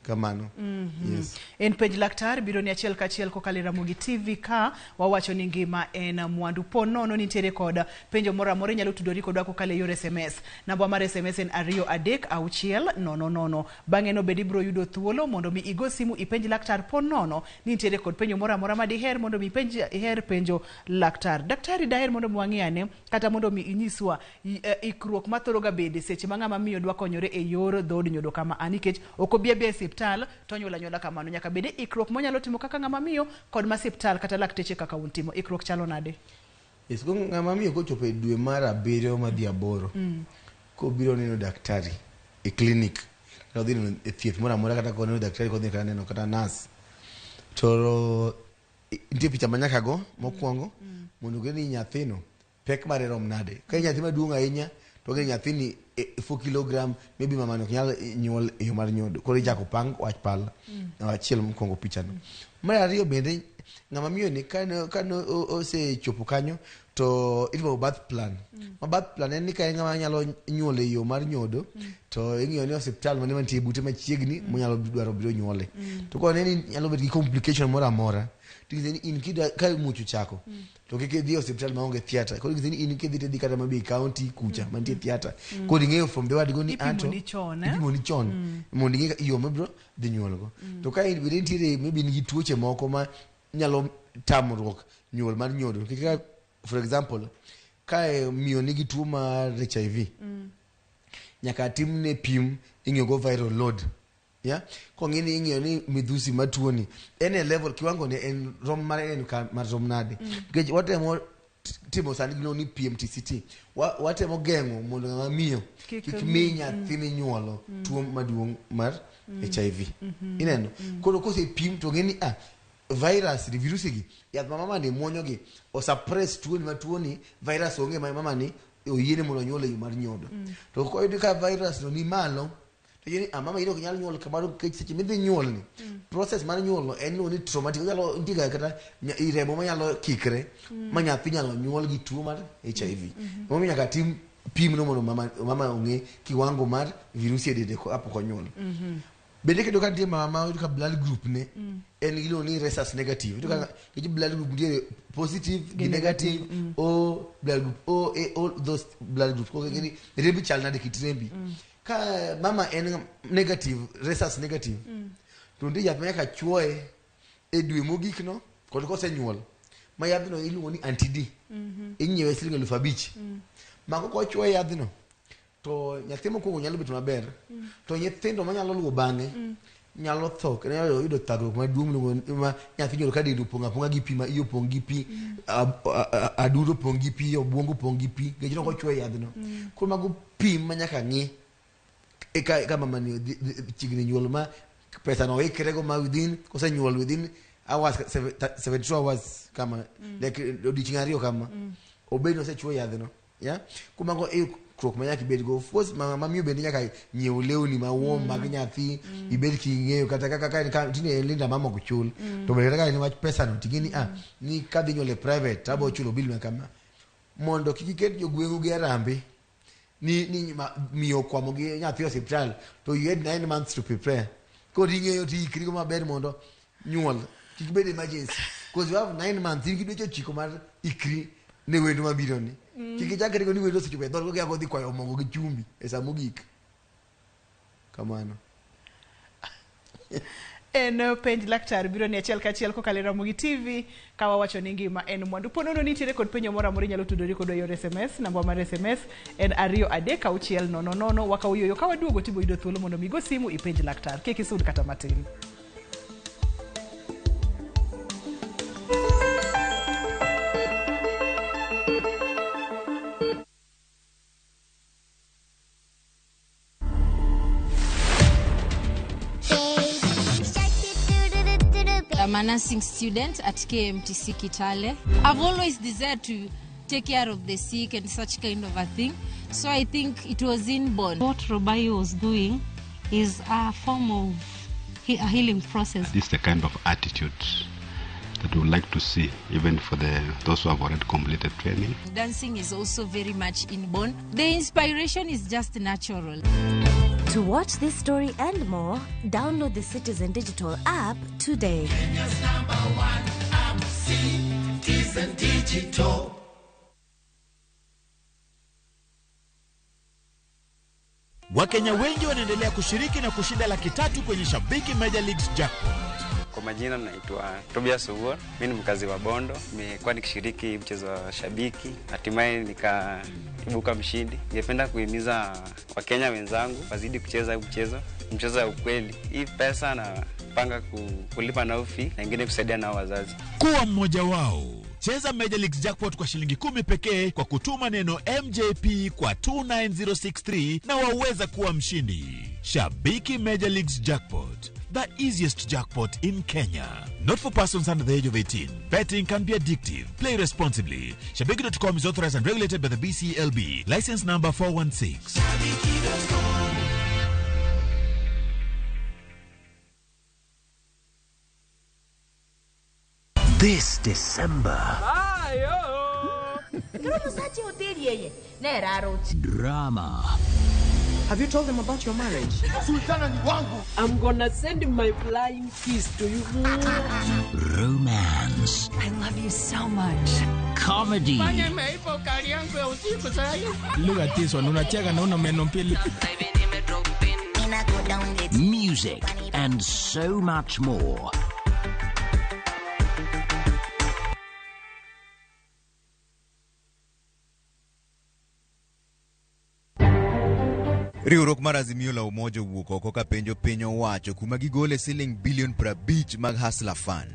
Kamano. Yes. En penj laktar biro ni achiel kachiel kokalo e Ramogi TV ka wawacho ni ngima en mwandu. Po nono nitiere kod penjo moro amora inyalo tudori kodwa kokalo e yor SMS. Namba mar SMS en 23600. Bang'e no bende ibiro yudo thuolo mondo mi igo simu ipenj laktar po nono ni nitiere kod penjo moro amora ma diher mondo mi ipenj iher penjo laktar. Daktari, daher mondo mi wang'i ane kata mondo mi inyiswa ikruok mathoro ga bede seche ma ng'ama miyo dwa konyore e yor dhood nyodo kama a, nikech ok obi abiya e osiptal to onyuolo anyuola kamano. Nyaka bede ikruok monyalo timo kaka ng'ama miyo kod ma osiptal kata lakteche kaka un timo ikruok chalo nade? Yes, ko ng'ama miyo kochopo e dwe mar 7 madhi 8 kobiro neno daktari e klinik kata odhi neno e thieth moro amora kata koneno daktari kodhi kata neno kata nas to nitie picha ma nyaka go mokwongo mondo ong'e ni nyathino pek mare rom nade. Ka en nyathi maduong' ahinya to ong'e ni nyathini 4 kilogram maybe mamani ok nyal nyuol e yo mar nyodo, koro ichako pang wach pala. Achiel mokwongo pichano. Mar ariyo bende ng'ama miyo ni kane osechopo kanyo to itimo birth plan. Ma birth plan en ni ka en ng'ama nyalo nyuol e yo mar nyodo to ing'iyo ni osiptal mane mantie bute machiegni monyalo dwaro biro nyuole. To kone ni nyalo bet gi complication moro amora ting'ise ni in kida ka muoch ochako to kik idhi e osiptal maonge theatre. Koro ing'ise ni in kidhi tidhi kata maybe county kucha mantie theatre. Koro ing'eyo from the word go ni anto Ipimoni chon, eh? Ipimoni chon mondo ing'e yo mibiro dhi nyuolgo. To ka in bende nitiere maybe in gi tuoche moko ma nyalo tamruok nyuol mar nyodo, nikech kaka for example ka miyo nigi tuo mar HIV nyaka timne pim ing'iyo go viral load, yeah? Kong'i ni ing'iyo ni midhusi mar tuoni en e level kiwango ne en rom mare en ka mar rom nade, nikech watemo timo sani gimiluongo ni PMTCT. Watemo geng'o mondo ng'ama miyo Kik kik mi nyathi minyuolo tuo maduong' mar HIV. Ineno koro kosepim to ng'e ni virus ni virusi gi yath ma mama ni muonyo gi osuppress tuoni ma tuoni virus onge ma mama ni oyiene mondo onyuol e yo mar nyodo. To koyud ka virus no ni malo to yie ni mama in ok nyal nyuol kamano nikech seche midhi nyuol ni process mar nyuol no en iluongo ni traumatic, onyalo nitie ga kata remo manyalo kikre ma nyathi nyalo nyuol gi tuo mar HIV. Emomiyo nyaka tim pim no mondo mama ong'e kiwango mar virusi e dende kapok onyuol. Bende kendo ka nitie mama ma oyud ka blood group ne en iluongo ni rhesus negative. Iyudo ka nikech blood group nitiere positive gi negative, O blood group, O A, all those blood groups. Koro ing'e ni rembi chal nade, kit rembi. Ka mama en negative, rhesus negative, to nitie yath ma nyaka chuoye e dwe mogik no kod kosenyuol ma yadhno iluongo ni anti D. Inyiewe siling 5,000. Mago kochuoye yadhno to nyathi mokwongo nyalo bet maber to nyithindo manyalo luwo bang'e nyalo tho kendo nyalo yudo thagruok maduong' miluongo ma nyathi nyuol ka dende opong' apong'a gi pi ma iye opong' gi pi, adundo opong' gi pi, obwongo opong' gi pi nikech nok ochwoye yadhno. Koro mago pim ma nyaka ng'i eka ka mama ni chiegni nyuol ma pesa no oikre go ma within kosenyuol within hours 72 hours kama like odiochieng' 2 kama obed ni osechuo yadhno. Yeah, kumago ikruok ma nyaka ibed go. Of course, mama miyo bende nyaka nyiew lewni ma warm mag nyathi, ibed king'eyo kata kaka ka tinde linda mama ok chul, to bende kata ka en wach pesa no, ting'e ni ni kadhi nyuol e private tabo chulo bill ma kama, mondo kik iket jogweng'u gi arambe ni miyo okwamo gi nyathi e osiptal to you had 9 months to prepare. Koro ing'eyo to iikri go maber mondo nyuol kik bed emergency, because you have 9 months, in gi dweche 9 mar ikri ne wendo mabiro ni. Kik ichakri go ni wendo osechopo e dhoot kokia kodhi kwayo mogo gi chumbi e sa mogik kamano. En penj laktar biro ni achiel kachiel kokalo e Ramogi TV ka wawacho ni ngima en mwandu. Po nono nitiere kod penjo moro amora, inyalo tudori kodwa e yor SMS. Namba mar SMS en 23600. Wakawo yueyo, ka waduogo tibo yudo thuolo mondo mi go simu ipenj laktar. Kik isud kata matin. I'm a nursing student at KMTC Kitale. I've always desired to take care of the sick and such kind of a thing. So I think it was inborn. What Robayo was doing is a form of a healing process. This is the kind of attitude that we would like to see, even for those who have already completed training. Dancing is also very much inborn. The inspiration is just natural. To watch this story and more, download the Citizen Digital app today. Kenya's number one app, Citizen Digital. Wakenya wengi wanaendelea kushiriki na kushinda 300,000 kwenye Shabiki Major Leagues Jackpot. Kwa majina naitwa Tobias Owuor, mimi ni mkazi wa Bondo. Nimekuwa nikishiriki mchezo wa Shabiki, hatimaye nikaibuka mshindi. Ningependa kuhimiza Wakenya wenzangu wazidi kucheza mchezo wa ukweli. Hii pesa napanga kulipa nao fee na ingine kusaidia nao wazazi. Kuwa mmoja wao. Cheza Major Leagues Jackpot kwa shilingi 10 pekee kwa kutuma neno MJP kwa 29063 na waweza kuwa mshindi. Shabiki Major Leagues Jackpot, the easiest jackpot in Kenya. Not for persons under the age of 18. Betting can be addictive. Play responsibly. Shabiki.com is authorized and regulated by the BCLB. License number 416. Shabiki.com. This December. Drama. Have you told them about your marriage? Sultana ni wangu. I'm gonna send my flying kiss to you. Romance. I love you so much. Comedy. Look at this one. Unacheka na una meno mbili. Music and so much more. Riwruok mar Azimio la Umoja owuok oko ka penjo piny owacho kuma gigole siling bilion 50 mag Hustler Fund.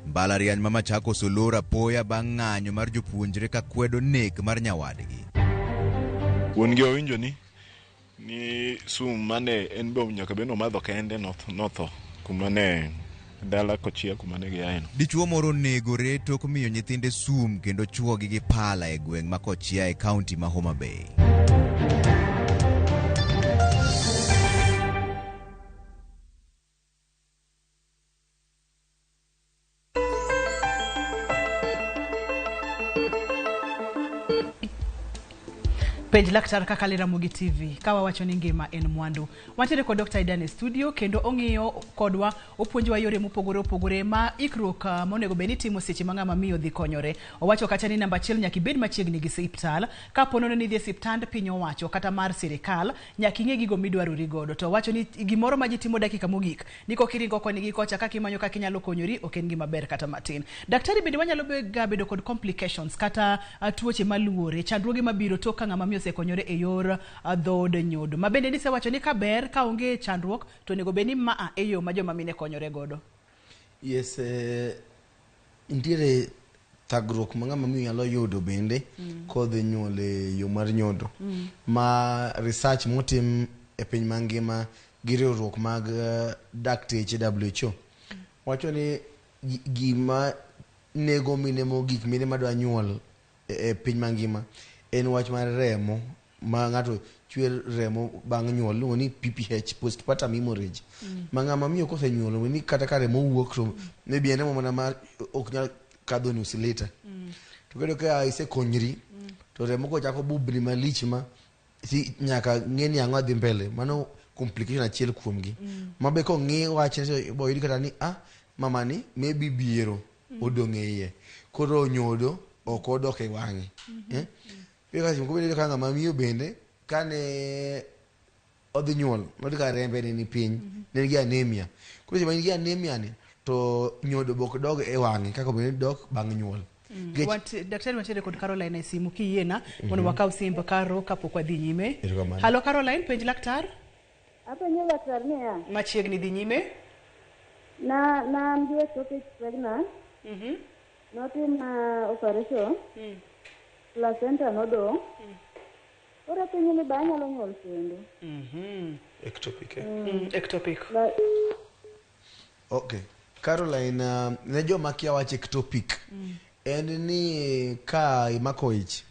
Mbalariany ma Machakos olor apoya bang' ng'anyo mar jopuonjre ka kwedo nek mar nyawadgi. Wuon gi owinjo ni sum mane en be nyaka bed ni omadho kende notho kuma ne dala kochia kuma ne giaeno. Dichuo moro onegore tok miyo nyithinde sum kendo chuogi gi pala e gweng' ma Kochia e kaunti ma Homa Bay. Penj laktar kaka le Ramogi TV ka wawacho ni ngima en mwandu. Wantiere kod Dr. Aidan e studio kendo ong'iyo kodwa, opuonjowa yore mopogore opogore ma ikruok monego bed ni itimo seche ma ng'ama miyo dhi konyore. Owacho kacha ni namba 1 nyaka ibed machiegni gi osiptal, kapo nono ni idhi e osiptand piny owacho kata mar sirikal, nyaka ing'e gigo midwarori godo. To owacho ni gimoro ma ji timo dakika mogik ni kokiringo koni gi kocha kaka imanyo kaka inyalo konyori ok en gima ber kata matin. Daktari, bende wanyalo bedo kod complications kata tuoche maluore, chandruoge mabiro tok ka ng'ama miyo osekonyore e yor dhood nyodo. Ma bende nisewacho ni kaber ka onge chandruok to onego bed ni maa e yo ma joma mine konyore godo. Yes, nitiere thagruok ma ng'ama miyo nyalo yudo bende kodhi nyuol e yo mar nyodo. Ma research motim e piny mangima gi riwruok mag dakteche WHO Wacho ni gima nego mine mogik, mine madwa nyuol e piny mangima en wach mar remo ma ng'ato chwer remo bang' nyuol, iluongo ni PPH, postpartum hemorrhage. Ma ng'ama miyo kosenyuolo ni kata ka remo wuok to maybe en remo mana ma ok nyal kadho nus lita. To kendo ka isekonyri to remo kochako bubni malich ma si nyaka ng'e ni ang'o dhi mbele, mano complication achiel kuomgi. Ma be kong'i wachne to ibo yud kata ni ah, mamani maybe biero odong' e iye, koro nyodo ok odok e wang'e. Eh? Iyudo ka seche moko bende iyudo ka ng'ama miyo bende kane odhi nyuol noyudo ka rembe ne ni piny, ne en gi anemia. Koro seche ma in gi anemia ni to nyodo be ok dog e wang'e kaka obedo ni dok bang' nyuol. Daktari, wantiere kod Caroline e simu, kiyiena mondo wakaw simb Caro kapok wadhi nyime. Erokamano. Halo Caroline, penj laktar. Apenjo laktar niya, Machiegni, dhi nyime. na an gi ectopic pregnant, notimna operation, placenta nodong'. Koro apenjo ni be anyalo nyuol kendo? Ectopic, eh? Ectopic. Okay. Caroline, ne joma kia wach ectopic, en ni ka imako ich,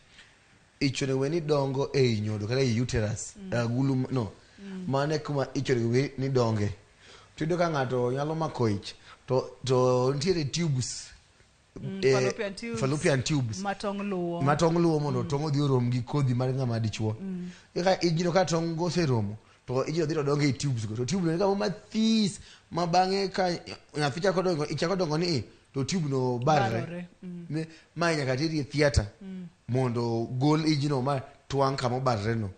ich onego bed ni dongo ei nyodo kata ei uterus, agulu no. Mano e kuma ich onego bed ni donge. To iyudo ka ng'ato nyalo mako ich, to nitiere tubes, Fallopian tubes. Fallopian tubes. Ma tong' luwo. Ma tong' luwo mondo tong' odhi orom gi kodhi mar ng'ama dichuo. Eka ijno ka tong' go oseromo to ijno dhi to dongo e tubes go. To tube no en kama mathis ma bang'e ka nyathi chako dongo, chako dongo ni i, to tube no barre. Barore. Mae nyaka teri e theatre mondo gol ijno ma twang' kama obarre no.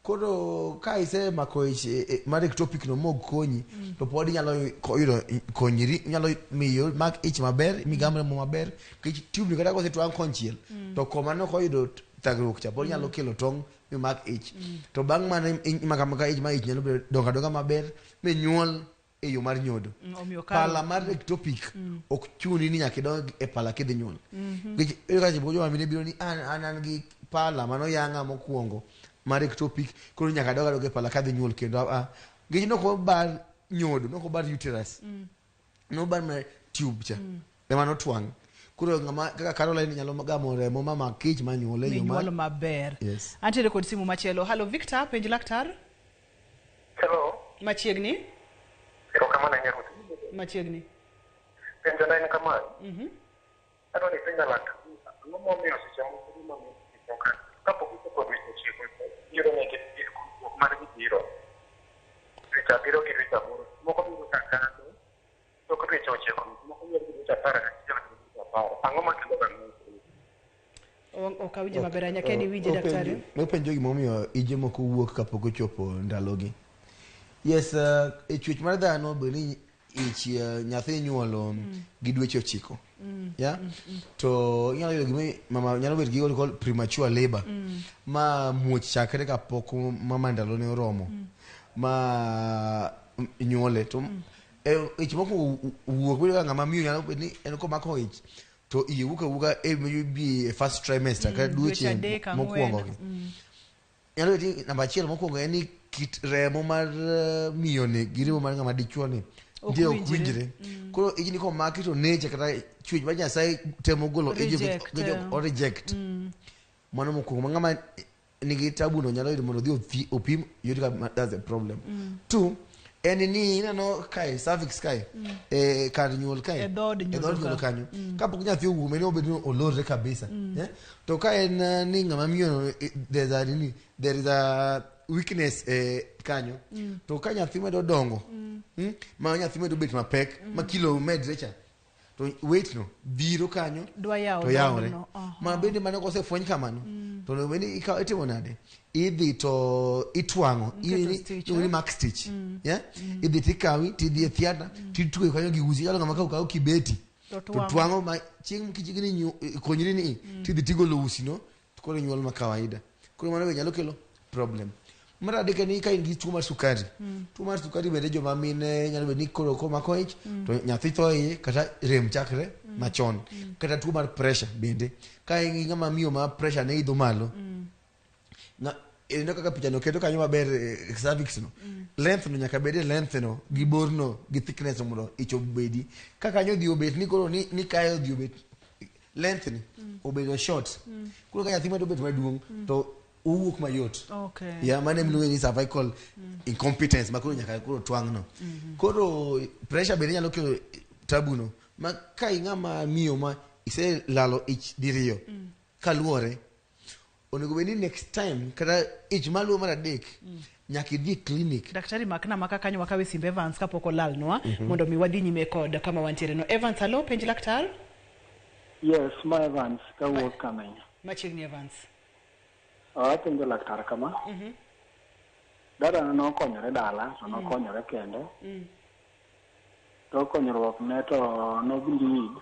Koro ka isemako ich mar ectopic no mok konyi, to pod inyalo yudo konyri, inyalo miyo mak ich maber, migam remo maber, nikech tube ni kata kosetwang' konchiel, to koma nok oyudo thagruok cha pod nyalo kelo tong' mimak ich. To bang' mano imako amaka ich ma ich nyalo bedo dongo adonga maber minyuol e yo mar nyodo. Omiyo Caro- Pala mar ectopic ok chuni ni nyaka idong e pala kidhi nyuol. Nikech iyudo ka seche moko joma mine biro ni an gi pala manoyang'a mokwongo mar ectopic, koro nyaka adog adoga e pala kadhi nyuol kendo. Ah, nikech nokobar nyodo, nokobar uterus, nobar mana tube cha ema notwang'. Koro ng'ama kaka Caroline nyalo gamo remo ma mak ich ma nyuol e yo minyuol mar maber. Yes. Antiere kod simu machielo. Halo Victor, penj laktar. Hello. Machiegni. Erokamano ahinya Ruth. Machiegni. Penjona en kamae. Adwa ni ipenja laktar, ang'o momiyo seche moko joma miyo ka kapok ochopo dweche 9 to biro negi wuok margi biro dweche 7 gi dweche 8, moko biro ka kalo tok dweche 9, moko biro gi dweche 11 gi dweche 10. Ang'o makelo ga Ok awinje maber ahinya, Ken, iwinje daktari? Nopenjo gimomiyo ije moko wuok kapok ochopo ndalogi. Yes, e chwech mar dhano bed ni ich nyathi inyuolo gi dweche 9. Yeah? To inyalo yudo gima mama nyalo bet gi what we call premature labor. Ma muoch chakre kapok mama ndalone oromo. Ma nyuole to ich mokwongo wuok bedo ka ng'ama miyo nyalo bet ni en komako ich to iye wuok awuoka e maybe e first trimester kata dweche dweche 3, 4. mokwongo gi. Nyalo bet ni namba achiel mokwongo en ni kit remo mar miyo ni gi remo mar ng'ama dichuo ni Ok nitie ok winjre. winjre. Koro ijni komaki to nature kata chwech mar Nyasaye temo golo ije Reject, o reject. Mano mokwongo ma ng'ama nigi tabu no nyalo yudo mondo odhi opim yud ka that's a problem. Two, en ni ineno kae cervix kae, kar nyuol kae, E dhood e dhood nyodo nyuol ka. kanyo kapok nyathi owuok mene obedo ni olorre kabisa. Eh? To ka en ni ng'ama miyo no, there's a nini, there is a weakness kanyo, to ka nyathi medo dongo, ma nyathi medo bet mapek, ma kilo medre cha, to weight no biro kanyo Dwa yawo to yawore. dhoodno. Aha. Ma bende mane kosefweny kamano to onego bed ni itimo nade, idhi to itwang'o. Iketo stitch, Iluongo ni eh? mark stitch. Yeah? Idhi tikawi tidhi e theatre titweyo kanyo gi usi chalo ng'ama kawo kibeti To to twang'o. twang'o ma chieng' kichiegni konyri ni tidhi tigolo usi no to koro inyuol ma kawaida. Koro mano be nyalo kelo problem. Mar adek en ni ka in gi tuo mar sukari, tuo mar sukari bende joma mine nyalo bedo ni koro komako ich to nyathi tho iye kata rem chakre machon, kata tuo mar pressure bende ka in gi ng'ama miyo ma pressure ne idho malo. Ineno kaka pichano keto kanyo maber, cervix no length no nyaka bed e length no gi bor no gi thickness no mondo ich obedi. Ka kanyo odhi obet ni koro ni kae odhi obet length ni obedo short, koro ka nyathi medo bet maduong' to owuok mayot. Ya mano emiluongo ni cervical incompetence, ma koro nyaka koro twang' no. Koro pressure bende nyalo kelo tabu no, ma ka ing'ama miyo ma iselalo ich diriyo kaluwore, onego bed ni next time kata ich maluwo mar adek nyaka idhi e clinic. Daktari, makna maka kanyo, wakawe simbe Evans kapok olalnwa mondo mi wadhi nyime kod kama wantiere no. Evans, alo, penj laktar. Yes, ma Evans kawuok Kamenya. Machiegni, Evans. Apenjo laktar kama. Dadana nokonyore dala to nokonyore kende. To konyruok ne to nobleed.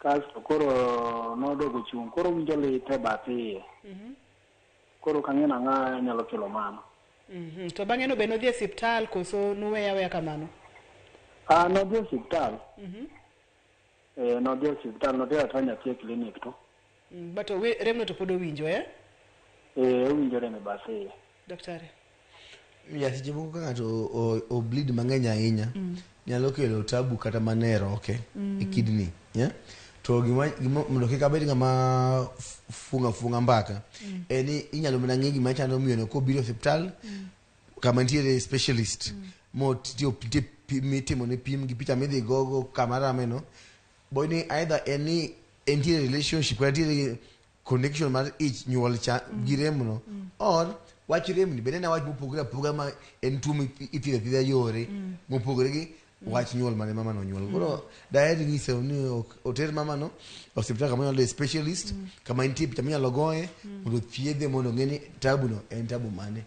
Kasto koro nodogo chung', koro winjo lit e bath iye. Koro ok ang'e nang'a nyalo kelo mano. To bang'e no be nodhi e osiptal koso nuweya aweya kamano? Ah, nodhi e osiptal. Eh, nodhi e osiptal, nodhi atera nyathi e clinic to. But remno to pod owinjo, eh? Eh, owinjo rem e bath iye. Daktari. Ya, seche moko ka ng'ato o bleed mang'eny ahinya nyalo kelo tabu kata mana e roke, e kidney, yeah? To gima mondo kik abed ng'ama funga funga mbaka en ni inyalo mana ng'e gima chando miyono kobiro e osiptal kama nitiere specialist mo tiyo nitie mitimo ne pim gi picha midhi gogo kama rame no boy ni either en ni entie relationship kata nitiere connection mar ich nyuol cha gi remno or wach remni bende en wach mopogore apoga ma en tuo mithiedho athiedha yore mopogore gi wach nyuol mane mama no onyuol. Koro daher nyiso ni ok oter mama no e osiptal kama onyalo yude specialist, kama nitie picha minyalo goye mondo othiedhe mondo ong'e ni tabu no en tabu mane.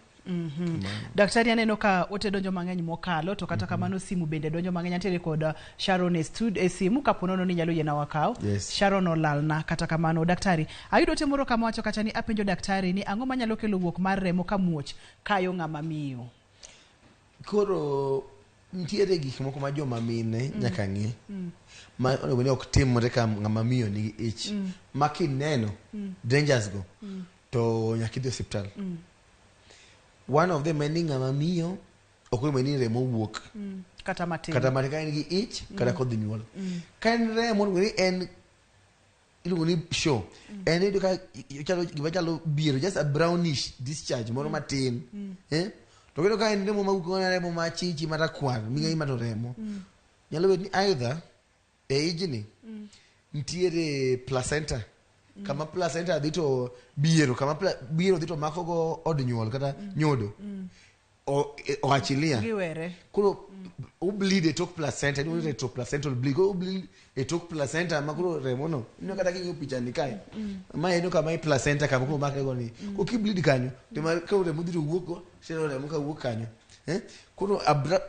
Daktari, aneno ka ote donjo mang'eny mokalo, to kata kamano simu bende donjo mang'eny. Antiere kod Sharon e e simu, kapo nono ni nyalo yiena wakaw. Yes. Sharon olalna. Kata kamano, daktari, ayudo ote moro kama wacho kacha ni apenjo daktari ni ang'o manyalo kelo wuok mar remo ka muoch kayo ng'ama miyo? Koro nitiere gik moko ma joma mine nyaka ng'e ma onego bed ni ok timre ka ng'ama miyo nigi ich ma kineno dangers go to nyaka idhi osiptal. One of them en ni ng'ama miyo ok onego bed ni remo wuok Kata matin. Kata matin ka en gi ich kata kodhi nyuol. Ka en remo, onego bed ni en iluongo ni show en iyudo ka chalo gima chalo biero, just a brownish discharge moro matin, eh? To kendo ka en remo mawuok mana remo machichi marakwar ming'e ma to remo nyalo bet ni either e ijni nitiere placenta kama placenta dhi to biero kama biero dhi to mako go od nyuol kata nyodo oachilia. Giwere. Koro obleed e tok placenta, iluongo ni retroplacental bleed. Koro obleed e tok placenta ma koro remo no ineno kata king'iyo picha ni kae ma ineno kama e placenta kama koro makre go ni koro kibleed kanyo to ma koro remo dhi to wuok go tineno remo ka wuok kanyo, eh? Koro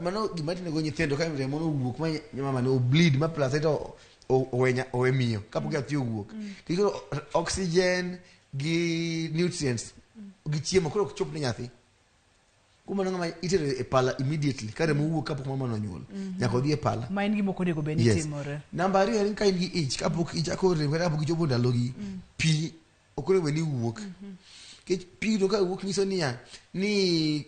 mano gima tine go nyithindo ka remo no owuok ma mama ne obleed ma placenta owe miyo kapok nyathi owuok. Koro oxygen gi nutrients gi chiemo koro ok chop ne nyathi. Kuom mano ng'ama itero e pala immediately ka remo wuok kapok mama no onyuol. Nyaka odhi e pala. Ma en gima ok onego bed ni timore. Namba ariyo en ka in gi ich kapok ichako rem kata kapok ichopo ndalogi, pi ok onego bed ni wuok. Nikech pi no ka wuok nyiso niya ni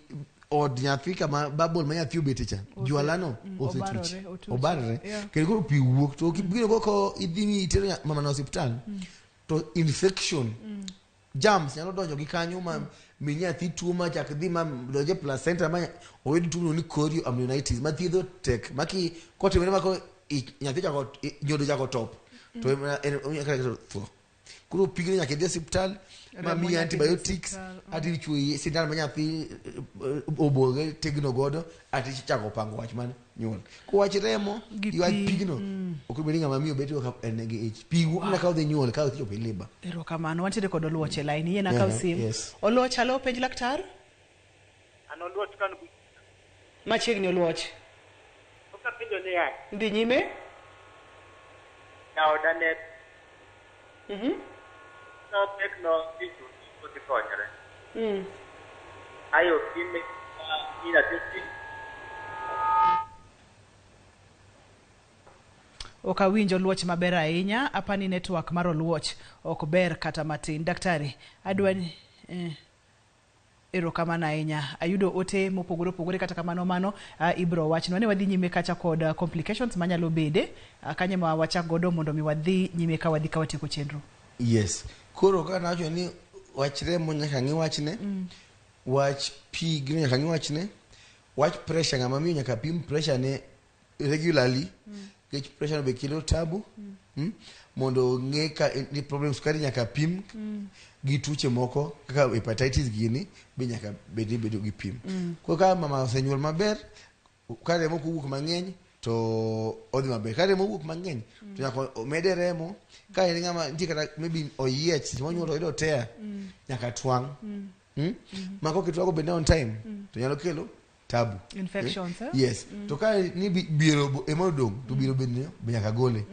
od nyathi kama bubble ma nyathi obete cha jwala no osetuch. Obarore, otuch. Obarore. Kendo koro pi wuok to kibiro go ko idhi mi itero mama no osiptal to infection germs nyalo donjo gi kanyo ma mi nyathi tuo ma chak dhi ma donjo e placenta ma oyud tuo miluongo ni chorioamnionitis ma thiedho tek ma ki kotimore ma koro nyathi chako nyodo chako top to en onyalo tho. Koro pigno nyaka idhi e osiptal ma Remo miyi nyaka idhi e antibiotics osiptal, ati ichuoyi sindan ma nyathi oboge tegno godo ati ichako pango wach mar nyuol. Kowach remo Gi gi wach pi, pigno ok obedo ni ng'ama miyo bet ka en gi ich. Pi wuok mana ka odhi nyuol ka ochopo e labour. Erokamano. Wantiere kod Oluoch e line. Yiena akaw sim. Yes. Oluoch, alo, penj laktar. An Oluoch kan Machiegni, Oluoch. Okapenjo niya, Dhi nyime. Jaoda ne nopek no dhi odhi konyore. Ayo opime ni nyathi otin. Ok awinj Oluoch maber ahinya. Apani network mar Oluoch ok ber kata matin. Daktari, adwa ni Erokamano ahinya. Ayudo ote mopogore opogore kata kamano mano ibro wachnwa ni wadhi nyime kacha kod complications manyalo bede kanyo ma wachak godo mondo mi wadhi nyime ka wadhi ka watieko chenro. Yes. Koro kaka nawacho ni wach remo nyaka ng'i wachne. Wach pi gino nyaka ng'i wachne. Wach pressure ng'ama miyo nyaka pim pressure ne regularly. Nikech pressure no be kelo tabu. Mondo ng'e ka ni problem sukari nyaka pim gi tuoche moko kaka hepatitis gini be nyaka bed ni bedo gi pim. Koro ka mama osenyuol maber, ka remo ok owuok mang'eny to odhi maber. Ka remo owuok mang'eny to nyaka omede remo. Ka en ng'ama nitie kata maybe oyiech seche monyuol to oyudo tear nyaka twang'. Ma kokitwago bende on time to nyalo kelo tabu. Infections, eh? Yes. To ka ni biero ema odong' to biero bende be nyaka gole.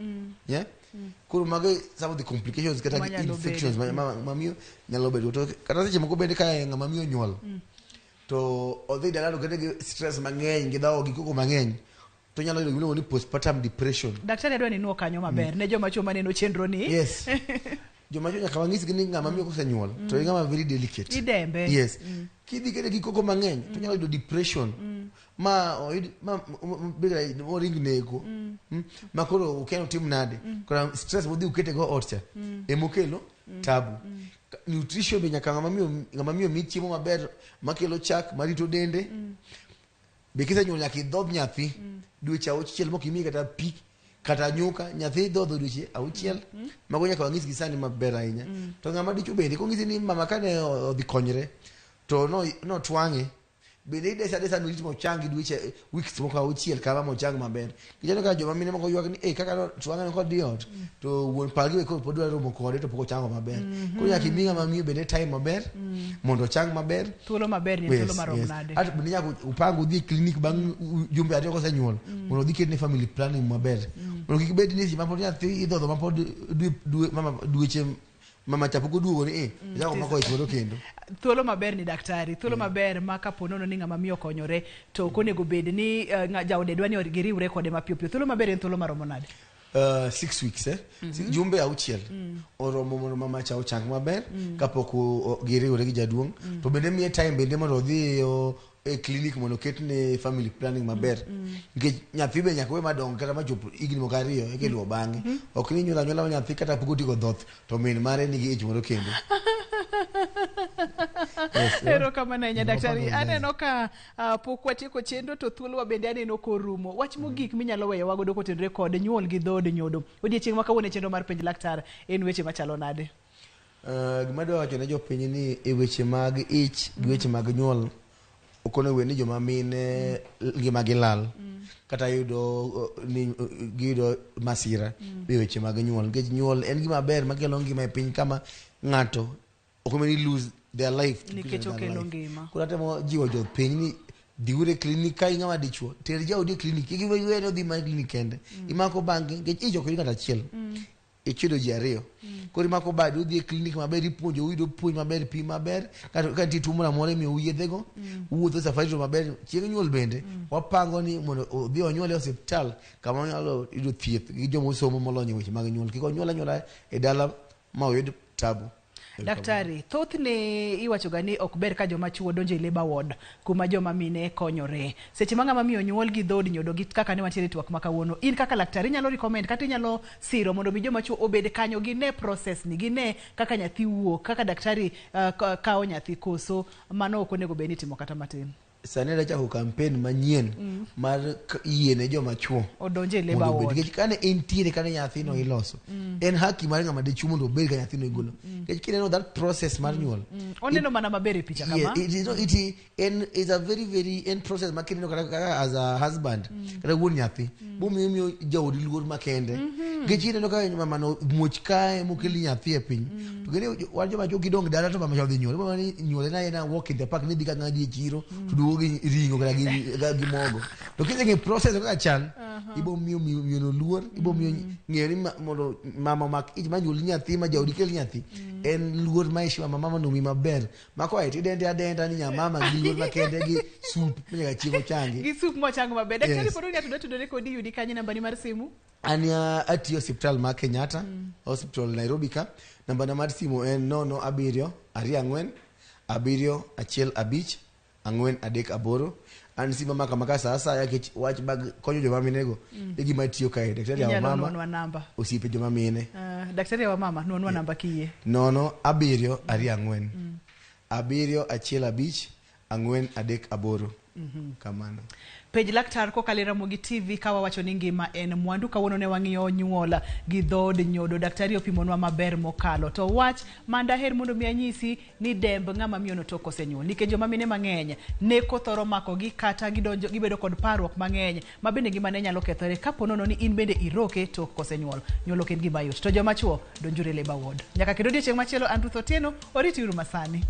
Yeah? Koro mago some of the complications kata gi Manyalo infections bedo. ma miyo nyalo bedo. To kata seche moko bende ka ng'ama miyo nyuol to odhi dala to kete gi stress mang'eny gi dhawo gi koko mang'eny to nyalo yudo gimiluongo ni postpartum depression. Daktari adwa ni inuo kanyo maber ne joma chuo maneno chenro ni. Yes. Joma chuo nyaka wanyisgi ni ng'ama miyo kosenyuol to en ng'ama very delicate. Idembe. Yes. Kidhi kete gi koko mang'eny to nyalo yudo depression. Ma oyud ma bed moring neko. Ma koro ukia ni otim nade. Koro stress modhi ukete go ot cha emokelo tabu. Nutrition be nyaka ng'ama miyo mi chiemo maber makelo chak marito dende. Be kisenyuol nyaka idhodh nyathi dweche auchiel mok imiye kata pi kata nyuka nyathi idhodho dweche auchiel. Mago nyaka wanyisgi sani maber ahinya. To ng'ama dichuo bende kong'isi ni mama kane odhi konyre to notwang'e bende idesa adesa ni orit mochangi dweche weeks moko auchiel kama mochang maber. Kineno ka joma mine moko ywak ni eh kaka notwang'e kodhi ot to wuon pargi be koro pod dwa romo kode to pok ochango maber. Koro nyaka imi ng'ama miyo bende time maber mondo ochang maber. Thuolo maber ni thuolo marom nade? Ato bende nyaka upang udhi e klinik bang' jumbe ariyo kosenyuol mondo odhi ketne family planning maber. Mondo kik bed ni seche ma pod nyathi idhodho ma pod dweche mama cha pok oduogo ni eh ochako mako ich moro kendo. Thuolo maber ni daktari, thuolo maber ma kapo nono ni ng'ama miyo okonyore to ok onego bed ni jaode dwa ni giriwre kode mapiyo piyo. Thuolo maber en thuolo maromo nade? 6 weeks jumbe auchiel oromo mondo mama cha ochang maber kapok giriwre gi jaduong'. To bende miye time bende mondo odhi e klinik mondo oketne family planning maber. Nikech nyathi be nyaka we madong kata machop higni moko ariyo eka iluwo bang'e. Ok ni inyuolo anyuola nyathi kata pok otieko dhoth to min mare nigi ich moro kendo. Yes, Erokamano ahinya daktari. Aneno ka pok watieko chenro to thuolowa bende aneno korumo. Wach mogik minyalo weyo wagodo kotenore kod nyuol gi dhood nyodo. Odiechieng' ma kawuono e chenro mar penj laktar en weche machalo nade? Gima adwa wacho ne jopiny ni e weche mag ich gi weche mag nyuol ok onego bed ni joma mine ngimagi lal kata yudo ni giyudo masira e weche mag nyuol. Nikech nyuol en gima ber makelo ngima e piny kama ng'ato ok onego ni lose their life to Nikech their okelo life. ngima. Koro atemo jiwo jopiny ni dhiuru e klinik ka in ng'ama dichuo ter jaodi e klinik kik iwe ni odhi mana e klinik kende. Imako bange nikech ich ok yud ng'ato achiel. Ichudo ji ariyo. Koro imako badi udhi e klinik maber ipuonjo uyudo puonj maber pim maber ka nitie tuo moro amora imiyou yedhego. Uwuotho safari to maber chieng' nyuol bende wapango ni mondo odhi onyuol e osiptal kama onyalo yudo thieth gi joma osomo molony e weche mag nyuol. Kik onyuol anyuola e dala ma oyud tabu. Daktari, thothne iwacho ga ni ok ber ka joma chuo donjo e labor ward kuma joma mine konyore. Seche ma ng'ama miyo nyuol gi dhood nyodo gi kaka ne wantiere e twak ma kawuono, in kaka laktar inyalo recommend kata inyalo siro mondo mi joma chuo obed kanyo gine process ni, gine kaka nyathi wuok, kaka daktari kawo nyathi koso mano ok onego bed ni itimo kata matin. Sani adwa chako campaign manyien mar yie ne joma chuo Odonje e labor mondo obed. ward. Nikech kane entiere kane nyathino iloso en haki mar ng'ama dichuo mondo obed ka nyathino igolo. Nikech kineno that process mar nyuol Oneno mana maber e picha Yeah, kama. it is not, it en is a very very en process ma kineno kata kaka as a husband kata wuon nyathi bomiyo imiyo jaodi luor makende. Nikech ineno ka mamano muoch kae mokel nyathi e piny. To kendo wan joma chuo kidong' dala to mama cha odhi nyuol. Mama ni nyuol en aena walk in the park ni dhi ka ng'adi e chiro to duogo gi ring'o kata gi mogo. To kiseng'e process kaka chal ibo miyo miyono luor, ibo miyo ng'eyo ni mondo mama omak ich ma nyuol nyathi ma jaodi kel nyathi en luor ma heshima ma mama nomi maber. Ma koae to idende adenda ni nyamama gi luor makende gi sup ma nyaka chieng' ochangi. Gi sup mochang maber. Daktari Yes. pod ng'ato dwa tudore kodi yudi kanye nambani mar simu? An atiyo osiptal ma Kenyatta, Hospital Nairobi ka. Nambana mar simu en 07 24 7 1 5 4 3 8. An sima maka maka sa asaya nikech wach mag konyo joma minego e gima tiyo kae. Daktari ya Inyalo mama nuonwa namba. Osiepe joma mine. Daktari ya wamama, nuonwa namba kiyie. 0 7 2 4 7 1 5 4 3 8. Kamano. Penj laktar kokalo e Ramogi TV ka wawacho ni ngima en mwandu. Kawuono ne wang'iyo nyuol gi dhood nyodo. Daktari opimonwa maber mokalo. To wach mandaher mondo mi anyisi ni demb ng'ama miyono tok osenyuol. Nikech joma mine mang'eny neko thoro makogi kata gidonjo gibedo kod parruok mang'eny ma bende ngimane nyalo kethore kapo nono ni in bende iroke tok kosenyuol. Nyuol ok en gima yot. To joma chuo donjuru e labour ward. Nyaka kendo odiochieng' machielo an Ruth Otieno, oriti uru masani.